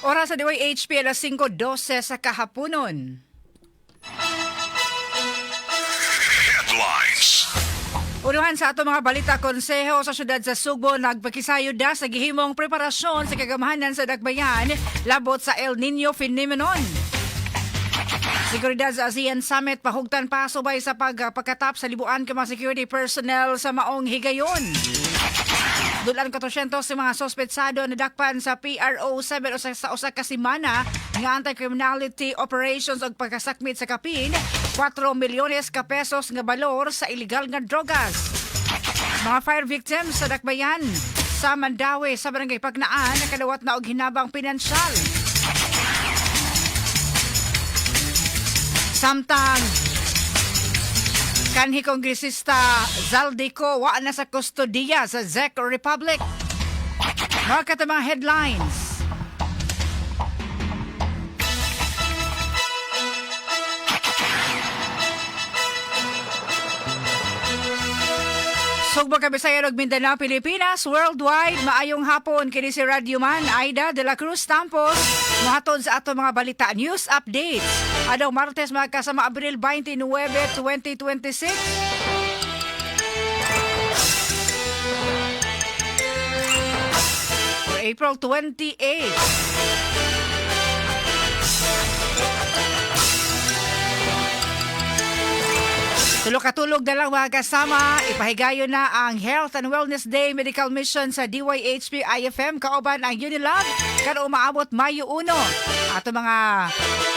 Oras sa DYHP, alas 5:12 sa kahaponon. Headlines. Unuhan sa ato mga balita, Konseho sa Syudad sa Sugbo nagpakisayod na sa gihimong preparasyon sa kagamhanan sa Dakbayan labot sa El Nino phenomenon. Seguridad sa ASEAN Summit pahugtan pa subay sa pagpakatap sa libuan ka mga security personnel sa maong higayon. Dulan 400 sa mga sospetsado nadakpan sa PRO 7 o sa usa ka semana nga anti-criminality operations ug pagkasakmit sa kapin 4 milyones ka pesos nga balor sa illegal nga drogas. Mga fire victims sa Dakbayan sa Mandaue sa Barangay Pagnaan nakadawat na og hinabang pinansyal. Samtang kanhi Kongresista Zaldy Co wa na sa kustodiya sa Czech Republic. Mga katamang headlines. Sugbo, Kabisaya ug Mindanao, Pilipinas, worldwide, maayong hapon. Kini si Radio Man, Aida de la Cruz Tampos, mohatod sa ato mga balita, news updates. Adlaw Martes, mga kasama, Abril 29, 2026. Or April 28. Tulog katulog na lang, mga kasama, ipahigayon na ang Health and Wellness Day Medical Mission sa DYHP IFM kauban ang Unilab karon umaabot Mayo 1. Ato mga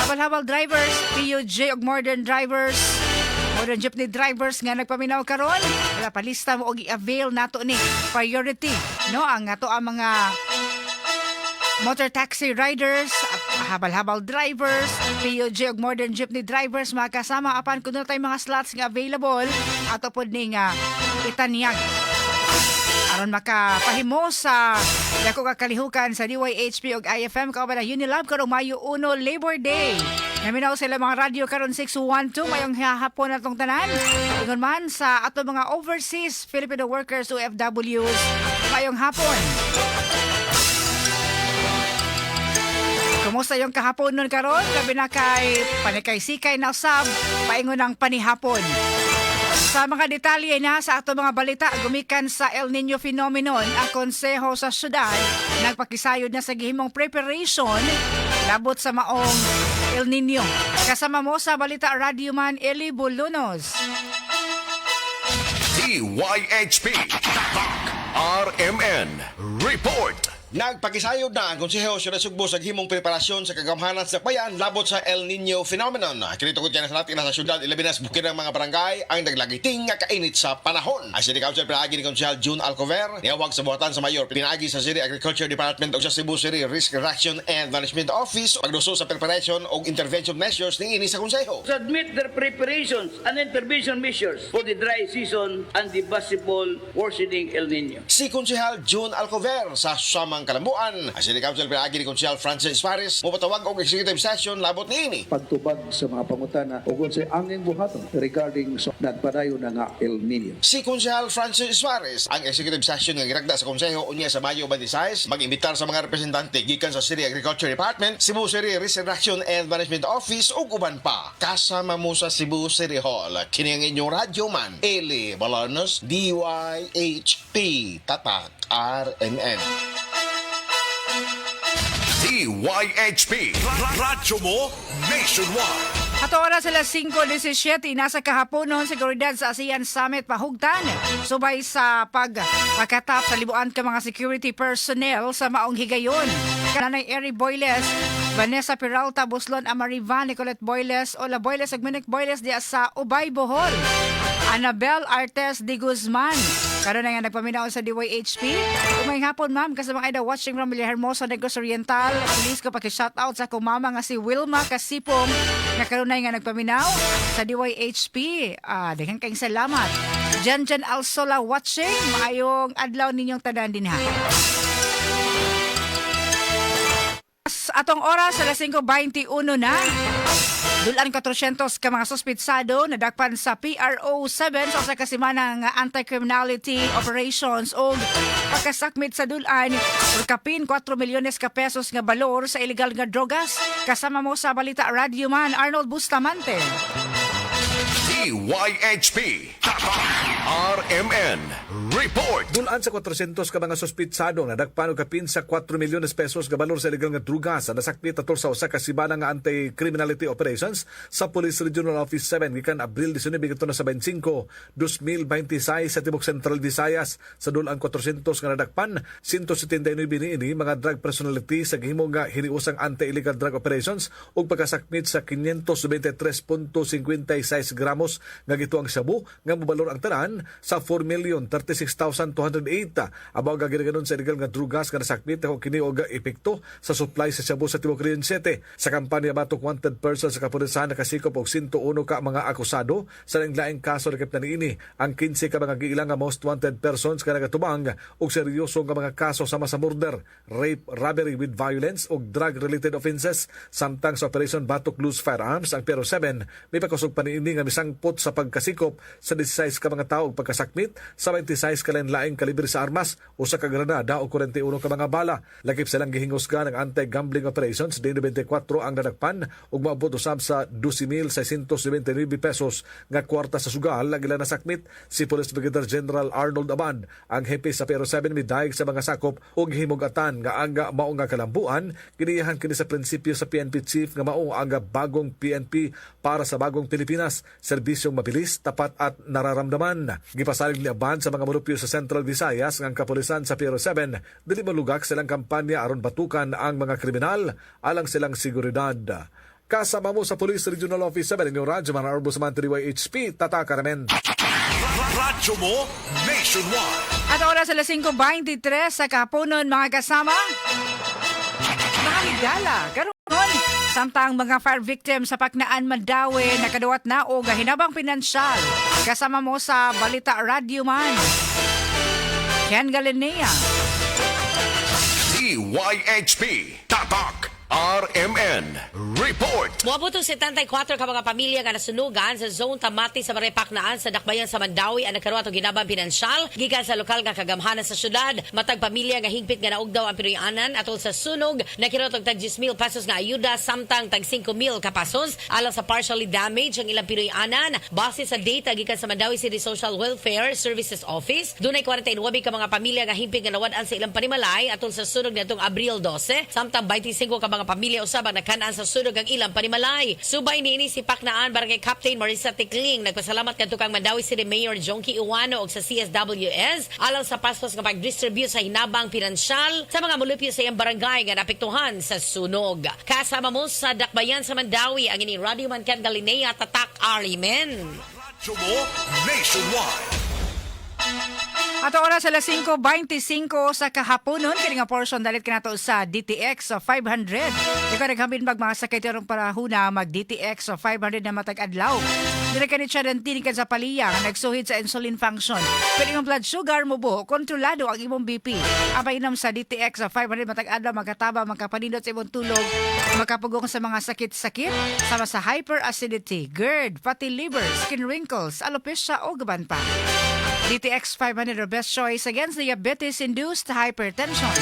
habal-habal drivers, PUJ ug modern drivers, modern jeepney drivers nga nagpaminaw karon, wala palista mo og i-avail nato ni priority, no, ang ato ang mga motor taxi riders, habal-habal drivers, PUJ ug modern jeepney drivers, mga kasama, apan kun tayo mga slots nga available ato pod ning itanyag aron makapahimo sa dako ka kalihukan sa DYHP ug IFM kauban ang Unilab karong Mayo 1, Labor Day. Naminaw sila mga radyo karon 612, mayong hapon atong tanan. Ingon man sa ato mga overseas Filipino workers, OFWs, mayong hapon. Kumusta yung kahapon nun karon? Labi na kay panikay sikay na usab paingon ng panihapon. Sa mga detalye na sa ato mga balita, gumikan sa El Nino phenomenon, ang Konseho sa Syudad nagpakisayod na sa gihimong preparation labot sa maong El Nino. Kasama mo sa balita, Radyoman Eli Bulunos. DYHP Tatak RMN Report. Nagpakisayod na ang Konseho sa Sugbo sa himong preparasyon sa kagamhanan sa bayan labot sa El Nino phenomenon. Kini tungod kay nasalati na sa syudad, ilabi na sa bukid ng mga barangay, ang naglagiting nga kainit sa panahon. Ang City Council pinaagi ni Konsehal June Alcover niawag sa buhatan sa mayor pinaagi sa City Agriculture Department o sa Cebu City Risk Reduction and Management Office pagduso sa preparation og intervention measures niini sa konseho. Submit their preparations and intervention measures for the dry season and the possible worsening El Nino. Si Konsehal June Alcover sa Samang Kalambuan. Ang City Council pinaagi ni Konsehal Francis Faris mopatawag og executive session labot niini. Pagtubag sa mga pangutana ug unsay anging buhaton regarding sa nagpadayon na nga El Nino. Si Konsehal Francis Suarez, ang executive session nga giragda sa konseho unya sa Mayo 26, mag-imbitar sa mga representante gikan sa City Agriculture Department, Cebu City Risk Reduction and Management Office ug uban pa. Kasama mo sa Cebu City Hall, kini ang inyong radyo man, Eli Balanos, DYHP, Tatak RMN. DYHP Radyo mo nationwide. Ato oras alas 5:17, nasa kahaponon, seguridad sa ASEAN Summit pahugtan subay sa pagpakatap sa libuan ka mga security personnel sa maong higayon. Kananay Eri Boyles, Vanessa Peralta, Buslon Amarivan, Nicolette Boyles, Ola Boyles ug Minik Boyles diya sa Ubay, Bohol. Annabel Artes de Guzman, karon na nga nagpaminaw sa DYHP. Umay hapon, ma'am, kasi mga Aida watching from Villahermosa, Negros Oriental. Please ko paki-shout out sa akong mama nga si Wilma Kasipong nga karon nga nagpaminaw sa DYHP. Ah, daghan kayong salamat. Jan Jan Alsola watching. Maayong adlaw ninyong tanan din ha. Atong oras alas 5:21 na. Dul-an 400 ka mga suspitsado nadakpan sa PRO 7 sa usa ka semana nga anti-criminality operations og pagkasakmit sa dul-an or kapin 4 milyones ka pesos nga balor sa illegal nga drogas. Kasama mo sa Balita Radyo Man, Arnold Bustamante. DYHP. Tatak RMN. Report. Dul-an sa 400 ka mga suspitsado nadakpan og kapin sa 4 milyones pesos gabalor sa illegal nga druga sa nasakmit atol sa usa ka semana nga anti-criminality operations sa Police Regional Office 7 gikan Abril 19 ngadto na sa 25, 2026 sa tibok Central Visayas. Sa dul-an 400 nga nadakpan, 179 niini mga drug personality sa gihimo nga hiniusang anti-illegal drug operations ug pagkasakmit sa 523.56 gramos nga gituang shabu nga mobalor ang tanan sa 4,036,208. Abaw nga ginaganon sa illegal nga drugas nga nasakmit ako kini og epekto sa supply sa shabu sa tibuok Region 7. Sa kampanya batok wanted person sa kapulisan, nakasikop og 101 ka mga akusado sa laing kaso. Lakip na niini ang 15 ka mga giilang nga most wanted persons nga nagatubang og seryoso nga mga kaso sama sa murder, rape, robbery with violence ug drug-related offenses. Samtang sa Operation Batok Loose Firearms, ang PRO 7 may pakusog pa niini nga misangpot sa pagkasikop sa 16 ka mga tao ug pagkasakmit sa 26 ka laing kalibre sa armas, usa ka granada o 41 ka mga bala. Lakip sa ilang gihingusgan ang anti-gambling operations, din 24 ang nadakpan ug moabot usab sa 12,699 pesos nga kwarta sa sugal ang ilang nasakmit. Si Police Brigadier General Arnold Aban, ang hepe sa PRO 7, midayeg sa mga sakop og himugatan nga ang mao nga kalambuan giniyahan kini sa prinsipyo sa PNP chief nga mao ang bagong PNP para sa bagong Pilipinas, serbisyong mabilis, tapat at nararamdaman. Gipasalig ni Aban sa mga mulupyo sa Central Visayas nga ang kapulisan sa PRO 7 dili malugak sa ilang kampanya aron batukan ang mga kriminal alang silang seguridad. Kasama mo sa Police Regional Office 7, inyong radyo, mga Arbo sa DYHP, Tatak RMN. Radyo mo nationwide. At oras alas 5:23 sa kahaponon, mga kasama. Mga higala, karon samtang mga fire victims sa Paknaan, Mandaue nakaduwat na og hinabang pinansyal. Kasama mo sa Balita Radyo Man, Ken Galinea. DYHP. Tatak RMN. Report. Moabot og 74 ka mga pamilya nga nasunugan sa Zone Tamati sa Barangay Paknaan sa Dakbayan sa Mandaue ang nagkaroon og ginabang pinansyal gikan sa lokal nga kagamhanan sa syudad. Matag pamilya nga hingpit nga naugdaw ang pinuy-anan atol sa sunog nakirot og tag 10,000 pesos nga ayuda, samtang tag 5,000 ka pesos alang sa partially damage ang ilang pinuy-anan. Base sa data gikan sa Mandaue City Social Welfare Services Office, dunay 49 ka mga pamilya nga hingpit nga nawad-an sa ilang panimalay atol sa sunog niadtong Abril 12, samtang 25 ka mga pamilya usab ang nakan-an sa sunog ang ilang panimalay. Subay niini, si Paknaan Barangay Captain Marissa Tikling nagpasalamat kadto kang Mandaue City Mayor Jonkie Ouano og sa CSWS alang sa paspas nga pag-distribute sa hinabang pinansyal sa mga mulupyo sa iyang barangay nga naapektuhan sa sunog. Kasama mo sa Dakbayan sa Mandaue, ang inyong Radio Man Ken Galinea, Tatak RMN. Radyo mo nationwide. At oras alas 5:25 sa kahaponon, kini nga portion dalit kanato sa DTX 500. Ikaw naghambin mag mga sakit karong panahona, mag DTX 500 na matag adlaw. Dire kani siya kan sa paliya nga nagsuhid sa insulin function. Pero imong blood sugar mo buho, kontrolado ang imong BP. Ang painom sa DTX 500 matag adlaw magkataba, magkapanindot sa imong tulog, makapugong sa mga sakit-sakit sama sa hyperacidity, GERD, fatty liver, skin wrinkles, alopecia o gaban pa. DTX 500, our best choice against diabetes-induced hypertension.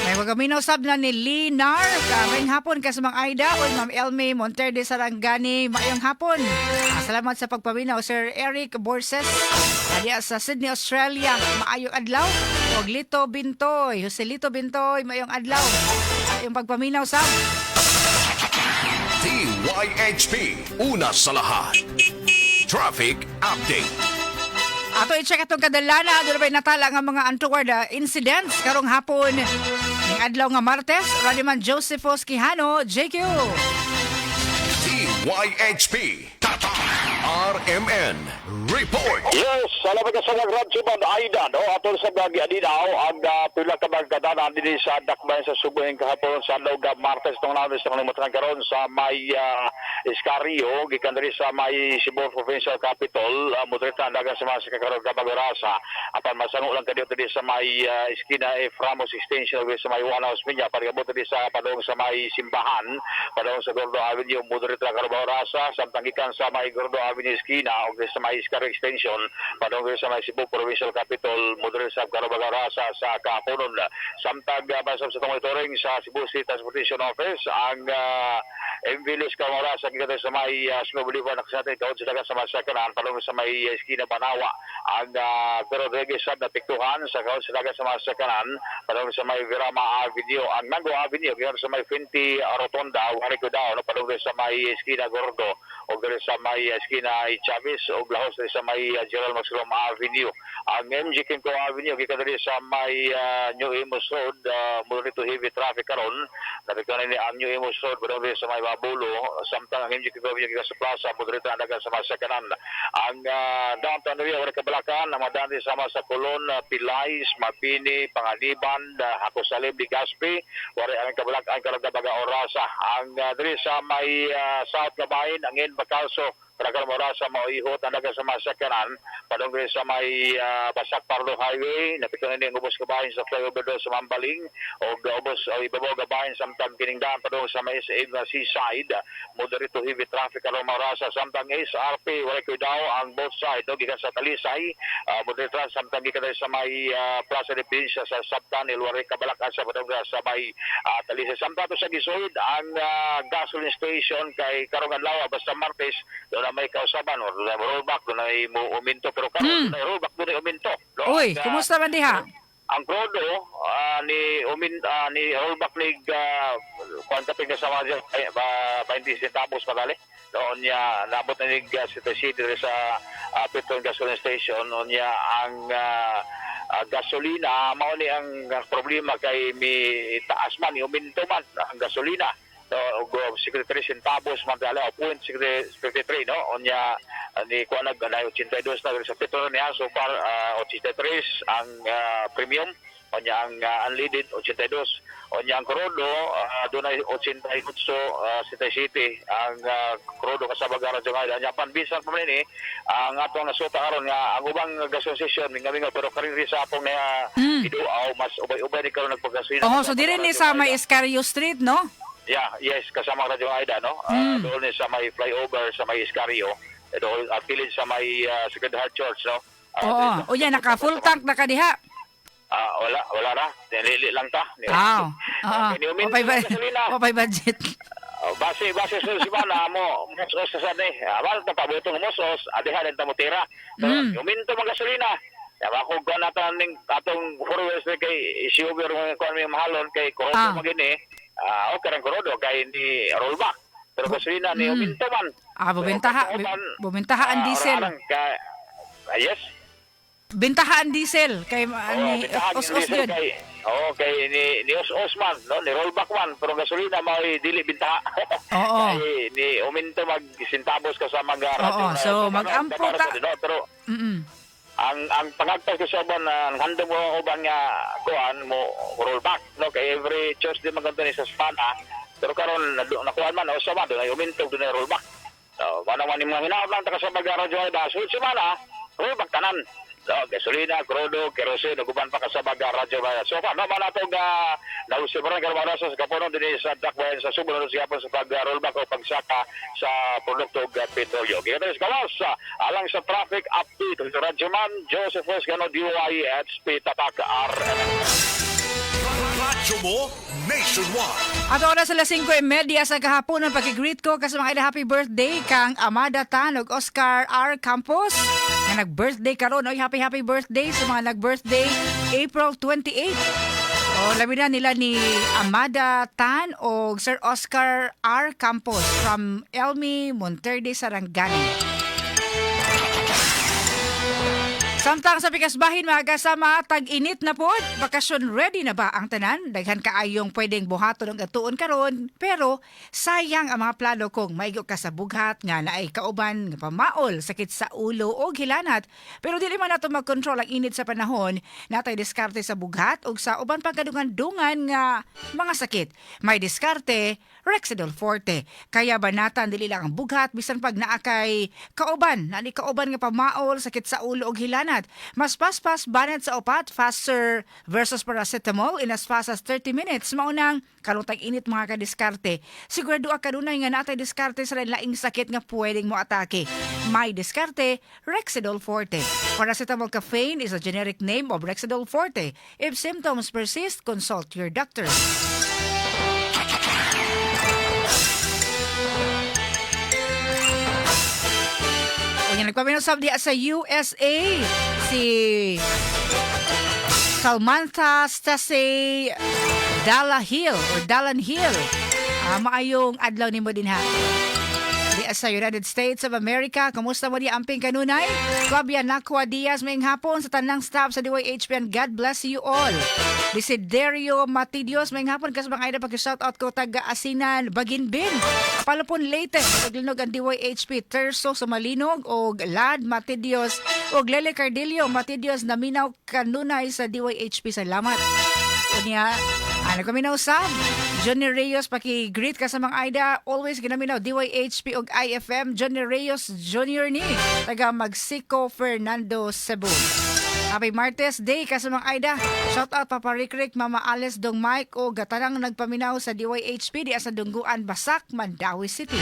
May wagaminaw sab na ni Lee Nar. Maayong hapon ka sa mga Aida o Ma'am Elme Monterde Sarangani. Maayong hapon. Salamat sa pagpaminaw, Sir Eric Borses. Adiya sa Sydney, Australia. Maayong adlaw. Og Lito Bintoy. Joselito Bintoy, maayong adlaw. Yung pagpaminaw sa DYHP. Una sa lahat. Traffic update. Ato i-check atong kadalana, doon ba'y natala nga mga untoward incidents karong hapon ning adlaw nga Martes. Radyoman Josephos Quijano, JQ. DYHP. Tatak RMN Report. Yes, salamat ka sa nag-radyo man, Aida, no? Atol sa gagi adinaw, ang pila ka magkadanan dinhi sa Dakbayan sa Subo ngayong kahapon sa adlaw ga Martes tong namin sa kalimutan karon sa may Escario, gikan diri sa may Cebu Provincial Capital, moderate ang dagan sa mga karon ka Bagorasa. Apan masango lang kadyo diri sa may esquina F. Ramos Extension ug sa may One House Minya pagabot diri sa padung sa may simbahan, padung sa Gordo Avenue, moderate lang karon Bagorasa, samtang gikan sa may Gordo Avenue esquina ug diri sa may Escario Extension, padung diri sa may Cebu Provincial Capital, moderate sa karon Bagorasa sa kahaponon. Samtang basab sa monitoring sa Cebu City Transportation Office, ang MV Luz Camorasa gikan sa may Snow Boulevard nakasatid kaon sa dagan sa masakanan padung sa may esquina Banawa. Ang Pero Rodriguez sab napiktuhan sa kaon sa dagan sa masakanan padung sa may Virama Avenue. Ang Mango Avenue gikan sa may Fuente Rotonda wari ko daw no, padung sa may esquina Gordo o diri sa may esquina Chavez o lahos diri sa may Gerald Maxwell Avenue. Ang MG Quimco Avenue gikan diri sa may New Imus Road, moderate to heavy traffic karon. Napiktuhan ni ang New Imus Road padung diri sa may Babulo, samtang ang MG Quimco Avenue gikan sa Plaza, moderate ang dagan sa masakanan. Ang downtown area wala kabalakan, ang mga daan diri sama sa Colon, Pilay, Mabini, Panganiban, Jacosalem, Legazpi, wala ang kabalakan karon kabaga orasa. Ang diri sa may South Gabain, ang N. Bacalso, Pragal Morasa maoihot ang dagan sa masakanan padung diri sa may Basak Pardo Highway, napiktuhan ni ang ubos kabahin sa flyover do sa Mambaling og ubos o ibabaw gabahin samtang kining daan padung sa may SM Seaside, moderate to heavy traffic aron Morasa. Samtang SRP wala ko daw ang both side no, gikan sa Talisay, moderate traffic, samtang gikan diri sa may Plaza de Pinsya sa Subtunnel wala kabalakan sa padung sa may Talisay. Samtang to sa gisuhid ang gasoline station kay karong adlaw basta Martes doon na may kausaban or doon na rollback, doon na mo uminto, pero karon doon na rollback, doon na uminto no? Uy, Ang, kumusta man diha? Ang krudo ni umin ni rollback ni kuan kapig na sa mga 20 centavos padali noon niya nabot na ni City City diri sa Petron gasoline station. Noon niya ang gasolina mao ni ang problema kay mi taas man, uminto man ang gasolina no, og 63 centavos man dala o 0.53 no. Unya ni kuan nag 82 na sa Petron niya so far, 83 ang premium. Unya ang unleaded 82. Unya ang krudo dunay 88 City ang krudo kasabag radyo nga. Unya panbisan pa man ni ang atong nasuta karon nga ang ubang gasoline station mingamingaw, pero karon ri sa atong na iduaw mas ubay-ubay ni karon nagpagasolina. Oh, so diri ni sa may Escario Street, no? Yeah, yes, kasama Radyo Aida, no? Doon sa may flyover, sa may Escario, doon at kilid sa may Sacred Heart Church, no? Oo. O yan, naka full tank na ka diha. Ah, wala, wala na. Nilili lang ta. Ah. Oo. Okay, niuminto Wapay ang gasolina. wapay budget. Oh, base base sa simana mo musos sa sani. Amal ta pabutong musos, adihan ta mo tira. Pero uminto mga gasolina. Yawa ko kuan nato ning atong four wheels ni kay SUV ro mga kuan may mahalon kay korodo magini. Ah, okay rang korodo kay ni rollback. Pero gasolina ni uminto man. Ah, bubentaha, So, pagkauban, bubentaha ang diesel. oralan Ka, yes. Bentaha ang diesel kay Oo, ni bitahan yung os-os diesel yun. Kay, oo, kay ni Os man, no, ni rollback man, pero gasolina mao dili bintaha. Oo. Kay ni uminto mag centavos ka sa mga Oo, radyo so mag-ampo ta. No, pero ang pangagtas ko sa uban ang handom mo ang uban nga kuan mo rollback no, kay every Tuesday man ni sa Spana, pero karon nakuan man o sa man doon ay uminto, doon ay rollback. So wala man yung mga hinaot lang ta sa mga radyo ay baso semana rollback tanan. So, gasolina, krudo, kerosene, ug uban pa ka sa mga radyo ba. So, pa, no, man ato nga nausibaran karon sa kapunon dinhi sa Dakbayan sa Subo sa gapon sa pag-rollback o pagsaka sa produkto ug petrolyo. Kaya sa gawas alang sa traffic update sa Radyo Man, Joseph Wesgano, DYHP Tatak RMN. Radyo mo nationwide. At oras alas 5:30 sa kahapon ang pag-greet ko kasi mga ila happy birthday kang Amada Tan ug Oscar R. Campos nga nag-birthday karon. Oy, happy happy birthday sa mga nag-birthday April 28. O labi na nila ni Amada Tan o Sir Oscar R. Campos from Elmi Monterde, Sarangani. Samtang sa pikas bahin, mga kasama, tag-init na pod. Bakasyon ready na ba ang tanan? Daghan kaayong pwedeng buhaton og atuon karon, pero sayang ang mga plano kung maigo ka sa bughat nga naay kauban nga pamaol, sakit sa ulo o hilanat. Pero dili man nato magkontrol ang init sa panahon, natay diskarte sa bughat ug sa uban pang kadungan-dungan nga mga sakit. May diskarte, Rexidol Forte. Kaya banatan dili lang ang bughat bisan pag naa kay kauban, nani kauban nga pamaol, sakit sa ulo ug hilanat. Mas paspas banat sa upat, faster versus paracetamol in as fast as 30 minutes. Maunang karong tag-init, mga kadiskarte. Sigurado ka kanunay nga natay diskarte sa laing sakit nga pwedeng mo atake. May diskarte, Rexidol Forte. Paracetamol caffeine is a generic name of Rexidol Forte. If symptoms persist, consult your doctor. Unya, nagpaminaw diha sa USA si Samantha Stacey Dalla Hill or Dalan Hill. Maayong adlaw nimo dinha. Di sa United States of America, kumusta mo di amping kanunay? Flavia Nakwa Diaz, maayong hapon sa tanang staff sa DYHP and God bless you all. Desiderio Matidios, maayong hapon kas mga ida, pag-shout out ko taga Asinan, Baginbin. Palupon, Leyte, Taglinog ang DYHP, Terso sa Malinog og Lad Matidios og Lele Cardillo Matidios naminaw kanunay sa DYHP. Salamat. Unya, ano kami usab? Johnny Reyes, paki-greet ka sa mga Aida. Always ginaminaw DYHP og IFM. Johnny Reyes Jr. ni. Taga Magsico, Fernando, Cebu. Happy Martes Day ka sa mga Aida. Shout out Papa Rick Rick, Mama Alice, Dong Mike o gatanang nagpaminaw sa DYHP di sa Dungguan, Basak, Mandaue City.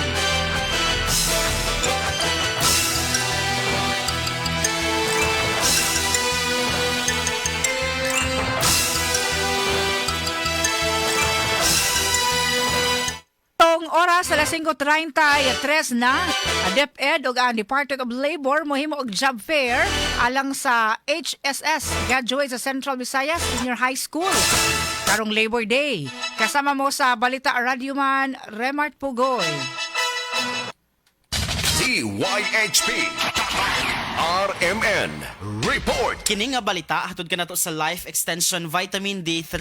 Tong oras alas 5:33 na, DepEd ug ang Department of Labor mohimo og job fair alang sa HSS graduate sa Central Visayas Senior High School karong Labor Day. Kasama mo sa Balita, Radyoman Remart Pugoy. DYHP RMN Report. Kini nga balita hatod kanato sa Life Extension Vitamin D3.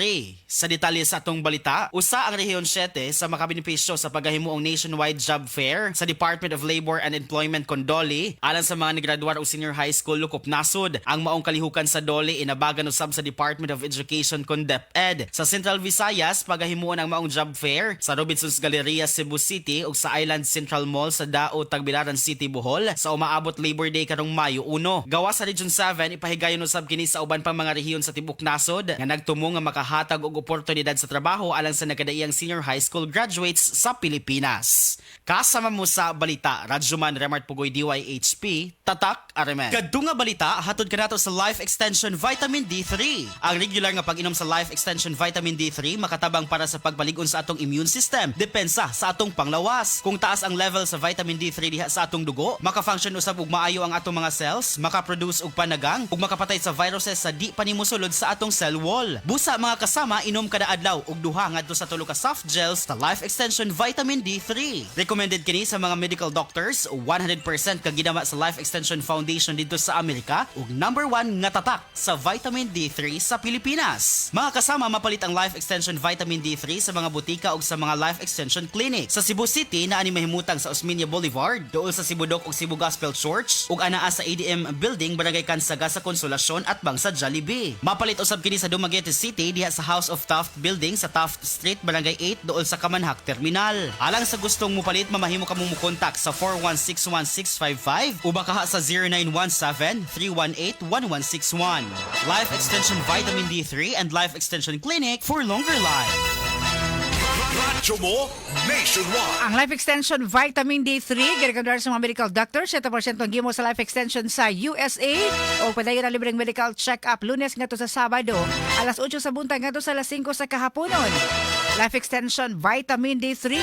Sa detalye sa atong balita, usa ang Rehiyon 7 sa makabenepisyo sa paghahimuong nationwide job fair sa Department of Labor and Employment kon DOLE alang sa mga nigraduar og senior high school lukop nasod. Ang maong kalihukan sa DOLE inabagan usab sa Department of Education kon DepEd. Sa Central Visayas, pagahimuon ang maong job fair sa Robinson's Galleria, Cebu City ug sa Island Central Mall sa Dao, Tagbilaran City, Bohol sa umaabot Labor Day karong Mayo 1. Gawa sa Region 7, ipahigayon usab kini sa uban pang mga rehiyon sa tibok nasod nga nagtumo nga makahatag og oportunidad sa trabaho alang sa nagkadaiyang senior high school graduates sa Pilipinas. Kasama mo sa balita, Radyoman Remart Pugoy, DYHP, Tatak RMN. Kadto nga balita hatod kanato sa Life Extension Vitamin D3. Ang regular nga pag-inom sa Life Extension Vitamin D3 makatabang para sa pagpalig-on sa atong immune system, depensa sa atong panglawas. Kung taas ang level sa vitamin D3 diha sa atong dugo, maka-function usab og maayo ang atong mga cells, maka-produce og panagang ug makapatay sa viruses sa di pa nimo sulod sa atong cell wall. Busa, mga kasama, inom kada adlaw og 2 ngadto sa 3 ka soft gels sa Life Extension Vitamin D3. Recommended kini sa mga medical doctors, 100% kaginama sa Life Extension Foundation dito sa Amerika ug number 1 nga tatak sa vitamin D3 sa Pilipinas. Mga kasama, mapalit ang Life Extension Vitamin D3 sa mga butika ug sa mga Life Extension Clinic. Sa Cebu City, naa ni mahimutang sa Osmeña Boulevard, duol sa Cebu Doc ug Cebu Gospel Church, ug anaa sa ADM Building, Barangay Cansaga sa Consolacion at bang sa Jollibee. Mapalit usab kini sa Dumaguete City diha sa House of Taft Building sa Taft Street, Barangay 8, duol sa Kamanhak Terminal. Alang sa gustong mupalit, mamahimo kamong mukontak sa 4161655 o baka sa 0917-318-1161. Life Extension Vitamin D3 and Life Extension Clinic for longer life. Radyo mo nationwide. Ang Life Extension Vitamin D3, girekomendar sa mga medical doctor, 7% ang gimo sa Life Extension sa USA. O padayon ang libreng medical check-up Lunes ngadto sa Sabado, alas 8 sa buntag ngadto sa alas 5 sa kahaponon. Life Extension Vitamin D3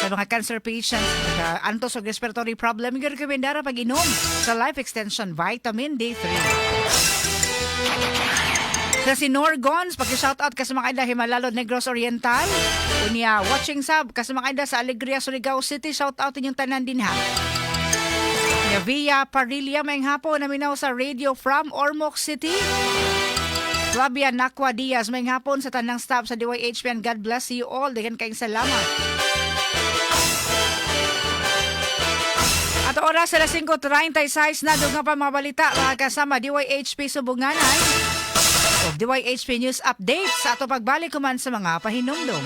sa mga cancer patients, antos og respiratory problem, girekomendar ang pag-inom sa Life Extension Vitamin D3. Sa si Norgons, paki-shoutout ka sa mga ida Himalalod, Negros Oriental. Unya, watching sab ka sa mga ida sa Alegria, Surigao City, shoutout inyong tanan din ha. Unya, Via Parilla, maayong hapon, naminaw sa radio from Ormoc City. Flavia Nakwa Diaz, maayong hapon sa tanang staff sa DYHP and God bless you all. Daghan kayong salamat. At oras sa 5:36 na, dugang pa mga balita, mga kasama DYHP Subunganay o DYHP News Update sa ato pagbalik kuman sa mga pahinumdum.